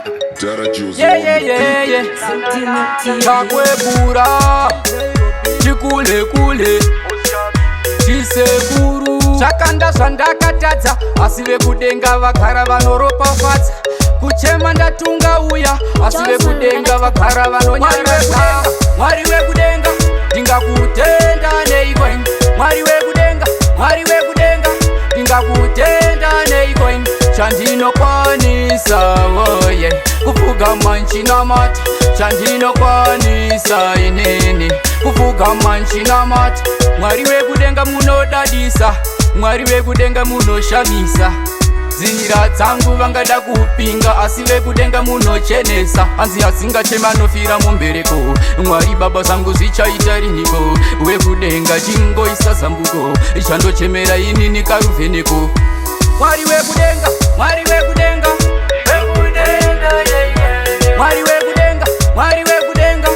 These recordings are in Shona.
Dara Jules Yeah, on yeah, the yeah, beat. yeah. Takwegura chikule kule chisekuru zvakanda zvandakatadza, asi vekudenga vagara vanoropafadza. Kuchema ndatunga uya, asi vekudenga vagara vanonyaradza. Mwari wekudenga, ndingakutenda neiko? Mwari wekudenga, Mwari wekudenga, ndingakutenda neiko? Chandinokwanisa woye kupfugama nchinamata. Chandinokwanisa inini kupfugama nchinamata. Mwari wekudenga, munodadisa. Mwari wekudenga, munoshamisa. Nzira dzangu vangada kupinga, asi vekudenga munochenesa. Hanzi asingachema anofira mumbereko. Mwari baba, zangu zvichaita riniko? Wekudenga, chingoisa zambuko. Chandochemera inini karuvheneko. Mwari wekudenga, Mwari wekudenga, Mwari wekudenga, Mwari wekudenga,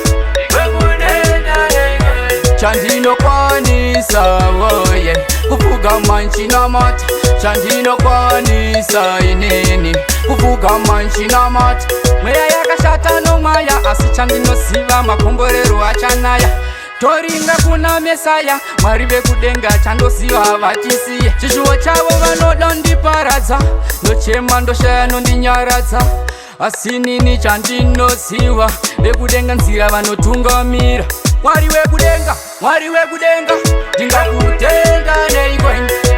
chandinokwanisa woye kupfugama nchinamata. Chandinokwanisa inini kupfugama nchinamata. Mweya yakashata nomwaya, asi chandinoziva makomborero achanaya. Toringa kuna Mesaya. Mwari vekudenga, chandoziva vatisiye. Chishuwo chavo vanoda ndiparadza. Ndochema, ndoshaya nondinyaradza, asi nini chandinoziva vekudenga nzira vanotungamira. Mwari wekudenga, Mwari wekudenga, ndingakutenda neiko?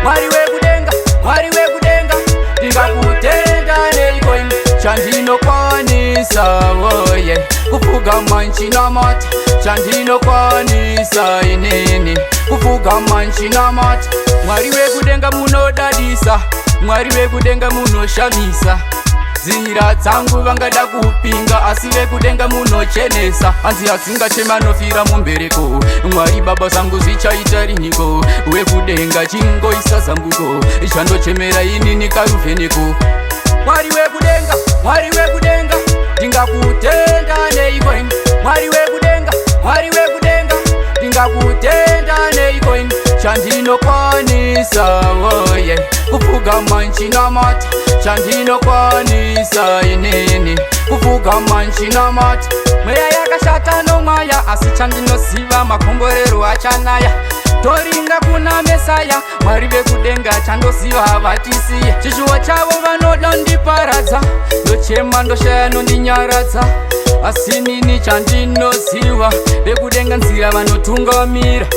Mwari wekudenga, Mwari wekudenga, ndingakutenda neiko? Chandinokwanisa woye kupfugama nchinamata. Chandinokwanisa inini kupfugama nchinamata. Mwari wekudenga, munodadisa. Mwari wekudenga, munoshamisa. Nzira dzangu vangada kupinga, asi vekudenga munochenesa. Hanzi asingachema anofira mumbereko. Mwari baba, zangu zvichaita riniko? Wekudenga, chingoisa zambuko. Chandochemera inini karuvheneko. Mwari wekudenga, Mwari wekudenga, ndingakutenda neiko? Mwari wekudenga, Mwari wekudenga, ndingakutenda neiko? Chandinokwanisa woye kupfugama nchinamata. Chandinokwanisa inini kupfugama nchinamata. Mweya yakashata nomwaya, asi chandinoziva makomborero achanaya. Toringa kuna Mesaya. Mwari vekudenga, chandoziva vatisiye. Chishuwo chavo vanoda ndiparadza. Ndochema, ndoshaya nondinyaradza, asi nini chandinoziva vekudenga nzira vanotungamira.